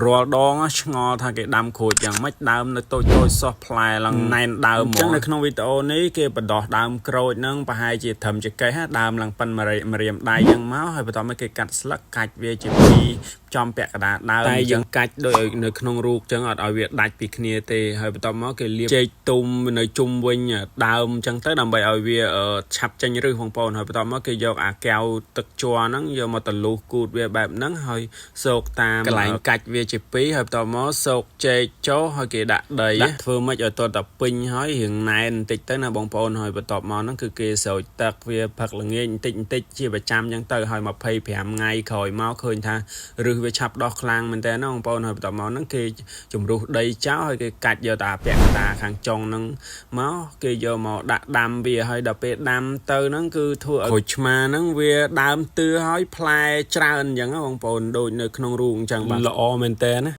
រាល់ដងឆ្ងល់ថាគេដាំក្រូចយ៉ាងម៉េចដើមនៅតូចតូចសោះផ្លែឡើងណែនដើមហ្មងអញ្ចឹងនៅក្នុងវីដេអូនេះគេបណ្ដោះដើមក្រូចហ្នឹងប្រហែលជាត្រឹមចង្កេះដើមឡើងប៉ិនម្រាមដៃហ្នឹងមកហើយបន្ទាប់មកគេកាត់ស្លឹកកាច់វាជាពីរចំពាក់កណ្ដាលដើមតែយើងកាច់ដូចនៅក្នុងរូបអញ្ចឹងអត់ឲ្យវាដាច់ពីគ្នាទេហើយបន្ទាប់មកគេលាបចេកទុំនៅជុំវិញដើមអញ្ចឹងទៅដើម្បីឲ្យវាឆាប់ចេញឫសបងប្អូនហើយបន្ទាប់មកគេយកអាកែវទឹកជ័រហ្នឹងយកមកទលុះគូតវាបែបហ្នឹងហើយសោកតាមកន្លែងកាច់វាជាពីរហើយបន្ទាប់មកសោកចេកចុះហើយគេដាក់ដីដាក់ធ្វើម៉េចឲ្យទាល់តែពេញហើយរៀងណែនបន្តិចទៅណាបងប្អូនហើយបន្ទាប់មកហ្នឹងគឺគេស្រោចទឹកវាផឹកល្ងាចបន្តិចបន្តិចជាប្រចាំអញ្ចឹងទៅហើយ25ថ្ងៃក្រោយមកឃើញថាឫសវាឆាប់ដោះខ្លាំងមែនតើណាបងប្អូនហើយបន្ទាប់មកហ្នឹងគេជំរុះដីចោលហើយគេកាច់យកតាពាក់កណ្ដាលខាងចុងហ្នឹងមកគេយកមកដាក់ដាំវាហើយដល់ពេលដាំទៅហ្នឹងគឺធ្វើឲ្យក្រូចឆ្មាហ្នឹងវាដើមទឿហើយផ្លែច្រើនអញ្ចឹងណាបងប្អូនដូចនៅក្នុងរូបអញ្ចឹងបាទល្អមែនតើណា។